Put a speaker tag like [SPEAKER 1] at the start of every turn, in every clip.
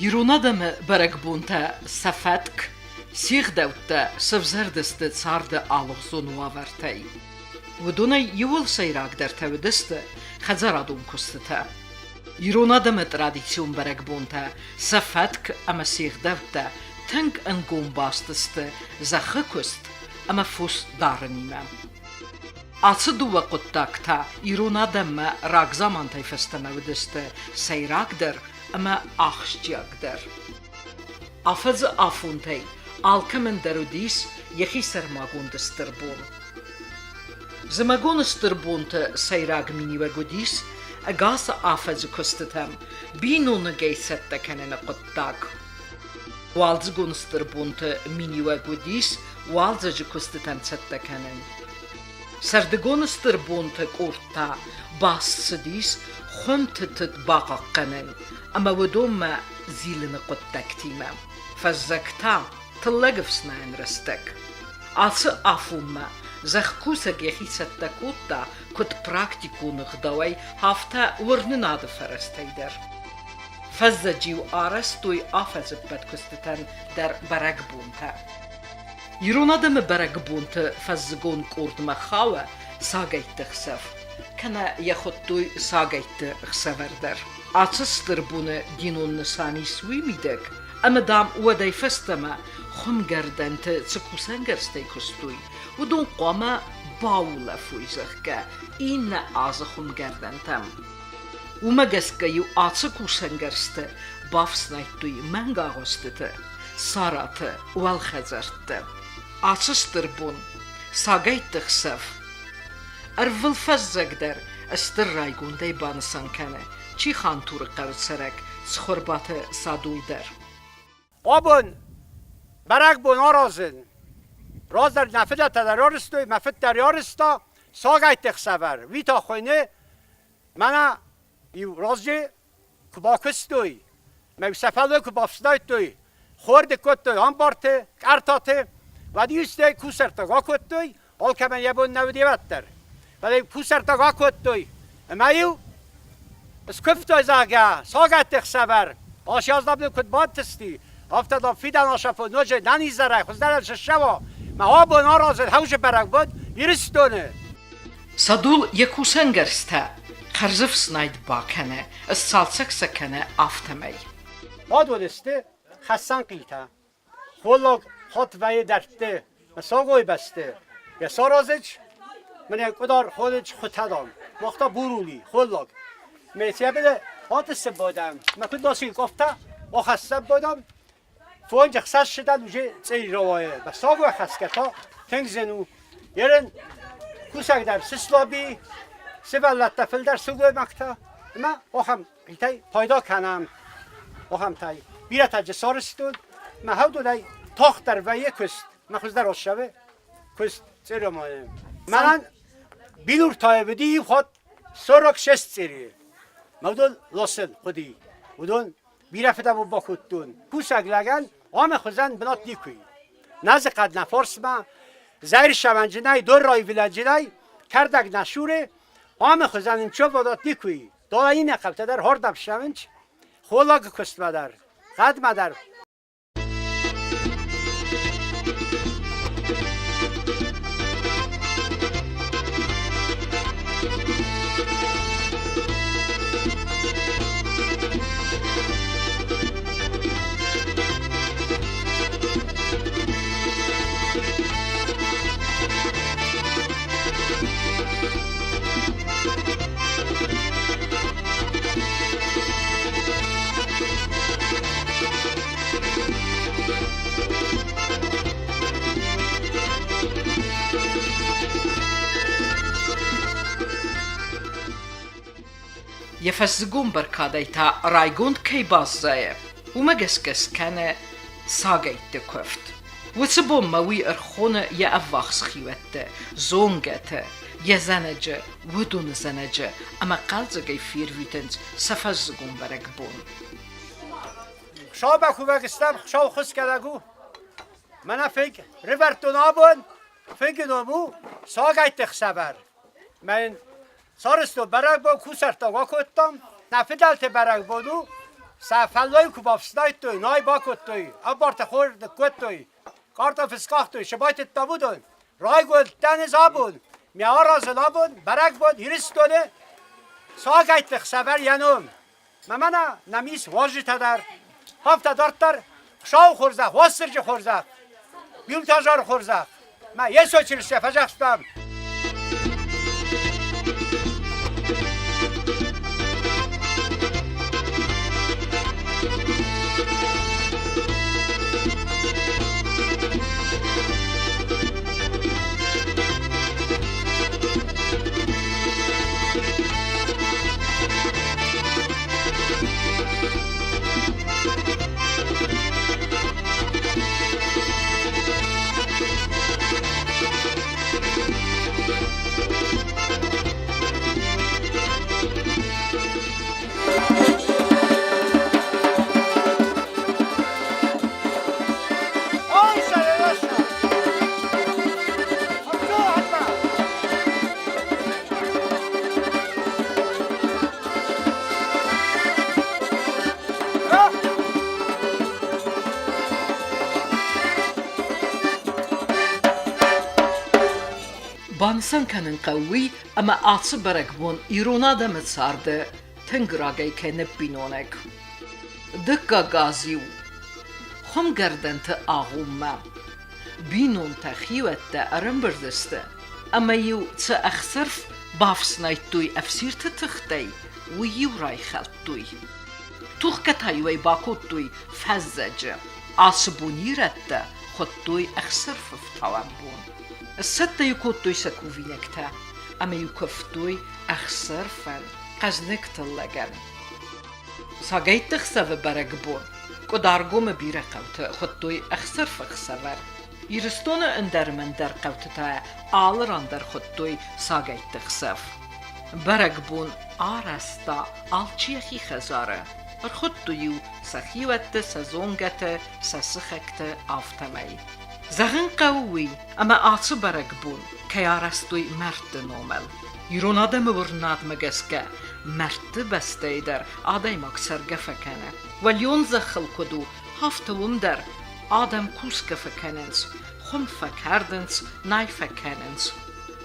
[SPEAKER 1] Ирон адӕмы бӕрӕгбонтӕ сӕ фӕтк, се гъдӕуттӕ сӕвзӕрдысты царды алыгъуызон уавӕртӕй. Уыдонӕй иуыл сӕйрагдӕртӕ уыдысты хӕдзарадон куыстытӕ. Ирон адӕмы традицион бӕрӕгбонтӕ сӕ фӕтк ӕмӕ се гъдӕуттӕ тынг ӕнгом баст сты зӕххы куыст ӕмӕ фос дарынимӕ. Ацы дыууӕ хъуыддаг та ирон адӕммӕ рагзамантӕй фӕстӕмӕ уыдысты сӕйрагдӕр ӕмӕ ахсджиагдӕр. Афӕдзы афонтӕй алкӕмӕн дӕр уыдис йӕхи сӕрмагонд стыр бон. Зымӕгон стыр бонты сӕйраг миниуӕг уыдис ӕгас афӕдзы куыстытӕм биноныгӕй цӕттӕ кӕныны хъуыддаг. Уалдзыгон стыр бонты миниуӕг уыдис уалдзӕджы куыстытӕм цӕттӕ кӕнын. Сӕрдыгон стыр бонты къорд та баст цыдис хуымты тыд бахъахъхъӕнын ӕмӕ уыдонмӕ зилыны хъуыддӕгтимӕ. Фӕззӕг та тыллӕг ӕфснайӕн рӕстӕг. Ацы афонмӕ зӕхкусӕг йӕхи цӕттӕ кодта куыд практикон ӕгъдауӕй, афтӕ уырнынады фӕрӕзтӕй дӕр. Фӕззӕджы-иу арӕзтой афӕдзы ӕппӕт куыстытӕн дӕр бӕрӕгбонтӕ. Ирон адӕмы бӕрӕгбонты фӕззыгон къордмӕ хауы сагӕйтты хсӕв, кӕнӕ йӕ хуыдтой сагӕйтты хсӕвӕр дӕр. Ацы стыр боны динон нысан ис уый мидӕг, ӕмӕ, дам, уӕдӕй фӕстӕмӕ хуымгӕрдӕнты цы кусӕнгӕрзтӕй куыстой, уыдон хъуамӕ баулӕфой, зӕгъгӕ, иннӕ азы хуымгӕрдӕнтӕм. Уымӕ гӕсгӕ-иу ацы кусӕнгӕрзты бафснайдтой мӕнгагъуыстыты, сараты уӕлхӕдзӕртты. Ацы стыр бон, сагӕйтты хсӕв, ӕрвылфӕззӕг дӕр стыр райгондӕй банысан кӕны Чихантуры хъӕуы цӕрӕг Цхуырбаты Садул дӕр.
[SPEAKER 2] Абон бӕрӕгбон аразын. Раздӕр нӕ фыдӕлтӕ дӕр арӕзтой, мӕ фыд дӕр арӕзта сагӕйтты ӕхсӕвӕр. Уый та хуыйны, мӕнӕ иу раздӕр куы бакуыстой, мӕ сӕ фӕллой куы бафснайдтой, хорды кодтой амбарты, къӕртаты, уӕд-иу стӕй кусӕрттаг акодтой, алкӕмӕн йӕ бон нӕ уыди уӕддӕр. Фӕлӕ кусӕрттаг акодтой, ӕмӕ-иу скуывтой, зӕгъгӕ, сагӕтты ӕхсӕвӕр, асиаздабны куыд бантысти, афтӕ дам фидӕн асафон ноджы нӕнизӕрӕй хуыздӕрӕн сыссӕуа, мӕ абон аразын хӕуджы бӕрӕгбон Ирыстоны.
[SPEAKER 1] Садул йӕ кусӕнгӕрзтӕ хӕрзӕфснайд бакӕны, сцалцӕг сӕ кӕны, афтӕмӕй.
[SPEAKER 2] Адон сты хӕссӕн хъилтӕ. Холлаг хатт вӕййы дӕрдты, сагой бӕсты. Йӕ саразыч, мӕнӕ къуыдар холыч хуытӕдон, махта бурули, холлаг. Ме цӕбеле атыссы бодӕм, мӕ куыд ласин кофта, охӕссӕ бодӕм, Фондз ӕхсӕз сыдӕн уже цъӕй рауайы. Басагуа хӕсгӕ та тынг зын у. Ерын кусӕг дӕр сыслаби, сывӕллӕттӕ фылдӕр сылгоймӕгтӕ ӕмӕ ахӕм хъитӕй пайда кӕнӕм. Ахӕмтӕй. Бирӕтӕ джы сарӕзтон, мӕ хӕудонӕй тагъддӕр вӕййы куыст, мӕ хуыздӕр ӕхсӕвы куыст цъеромайы. Мӕнӕн билуртайы уыди иу хатт 46 цъерийы. Мӕ уыдон ласын хъуыди. Уыдон Бирӕ фыдӕбон бакодтон. Кусӕг лӕгӕн ӕмӕ хуызӕн бынат никуы и. Нӕ дзы хъӕд нӕ фарсмӕ, зӕйр сӕвӕнджынӕй, дор райвылӕджынӕй, кӕрдӕг нӕ суры, ӕмӕ хуызӕн ын човодат никуы и. Дала иннӕ хъӕутӕ дӕр хордӕм ссӕуынц, холлагы куыстмӕ дӕр, хъӕдмӕ дӕр.
[SPEAKER 1] Йӕ фӕззыгон бӕркадӕй та райгонд кӕй баззайы, уымӕ гӕсгӕ скӕны сагӕйтты куывд. Уыцы бонмӕ уый ӕрхоны йӕ ӕввахс хиуӕтты, зонгӕты, йӕ зӕнӕджы, уыдоны зӕнӕджы ӕмӕ хъӕлдзӕгӕй фервитынц сӕ фӕззыгон бӕрӕгбон.
[SPEAKER 2] Хуыцау бакувӕг стӕм, Хуыцау хуысгӕнӕг у. Мӕнӕ фынг рывӕрдтон абон, фынгы ном у сагӕйтты хсӕвӕр. Мӕ йын сарӕзтон бӕрӕгбон, кусӕрттаг акодтам. Нӕ фыдӕлты бӕрӕгбон у. Сӕ фӕллой куы бафснайдтой, най бакодтой, ӕмбартӕ хорз ныккодтой, картоф скъахтой, цы байтыдтам уыдон. Райгуырдтӕн ӕз абон, мӕ аразын абон бӕрӕгбон Ирыстоны сагӕйтты хсӕвӕр йӕ ном. Мӕ мӕнӕ нӕм ис уазджытӕ дӕр. Афтӕ дарддӕр Хуыцауы хорзӕх, Уастырджы хорзӕх, Билтазары хорзӕх. Мӕ Йесо Чырысте фӕдзӕхстам.
[SPEAKER 1] Банысан кӕнын хъӕуы уый, ӕмӕ ацы бӕрӕгбон ирон адӕмы царды тынг рагӕй кӕй ныббиноныг. Дыккаг аз-иу хуымгӕрдӕнты агъоммӕ бинонтӕ, хиуӕттӕ ӕрӕмбырд сты ӕмӕ-иу цы ӕхсырф бафснайдтой ӕфсирты тыхтӕй, уый-иу райхӕлдтой. Тухгӕ та-иу ӕй бакодтой фӕззӕджы. Ацы бон ирӕттӕ хуыдтой ӕхсырфы фтауӕн бон. Сцӕттӕ-иу кодтой сӕ кувинӕгтӕ ӕмӕ-иу куывтой ӕхсырфӕн, хъӕзныг тыллӕгӕн. Сагӕйтты хсӕвы бӕрӕгбон Къуыдаргомы бирӕ хъӕуты хуыдтой ӕхсырфы хсӕвӕр. Ирыстоны ӕндӕр-мӕндӕр хъӕуты та алы ран дӕр хуыдтой сагӕйтты хсӕв. Бӕрӕгбон арӕзта алчи йӕхи хӕдзары. Ӕрхуыдтой-иу сӕ хиуӕтты, сӕ зонгӕты, сӕ сыхӕгты, афтӕмӕй. Зӕгъын хъӕуы уый, ӕмӕ ацы бӕрӕгбон кӕй арӕзтой мӕрдты номыл. Ирон адӕмы уырнынадмӕ гӕсгӕ, мӕрдты бӕстӕйы дӕр адӕймаг цӕргӕ фӕкӕны. Уӕлион зӕххыл куыд у, афтӕ уым дӕр адӕм кусгӕ фӕкӕнынц, хуым фӕкӕрдынц, най фӕкӕнынц.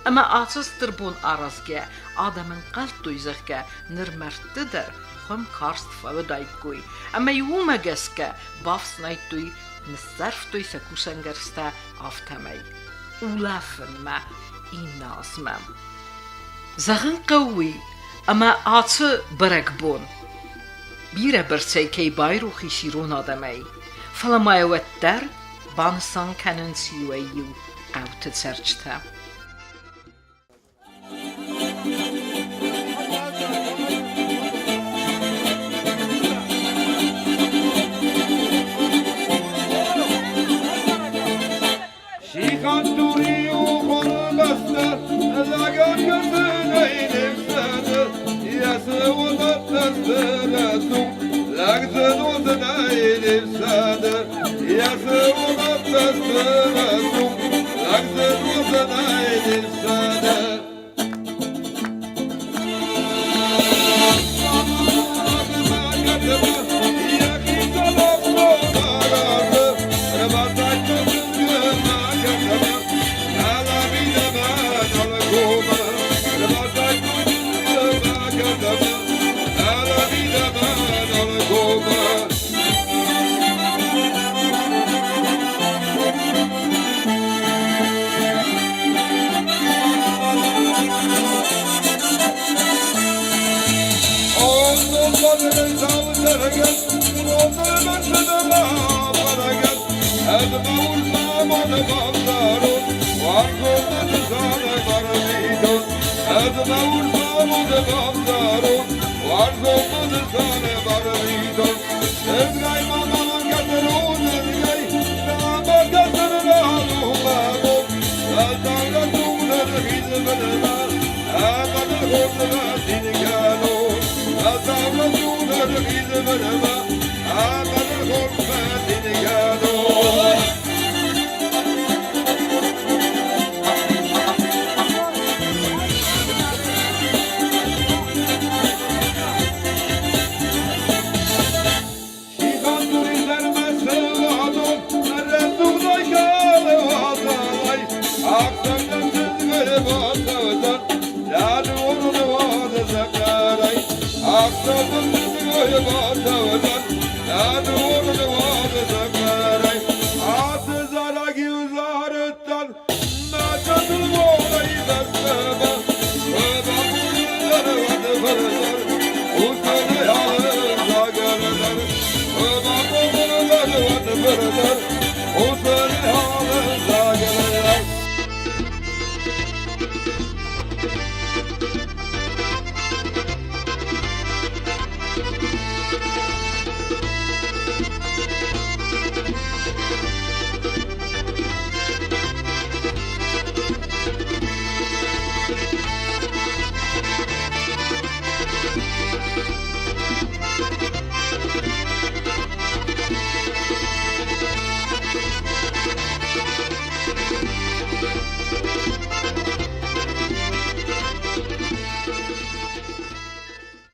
[SPEAKER 1] Ӕмӕ ацы стыр бон аразгӕ адӕм ӕнхъӕлдтой, зӕгъгӕ, ныр мӕрдты дӕр хуым карст фӕуыдаиккой, ӕмӕ-иу уымӕ гӕсгӕ бафснайдтой, ныссӕрфтой сӕ кусӕнгӕрзтӕ, афтӕмӕй. Улӕфынмӕ иннӕ азмӕ. Зӕгъын хъӕуы уый, ӕмӕ ацы бӕрӕгбон бирӕ бӕрцӕй кӕй байрох ис ирон адӕмӕй, фӕлӕ ма йӕ уӕддӕр банысан кӕнынц иуӕй-иу хъӕуты цӕрджытӕ.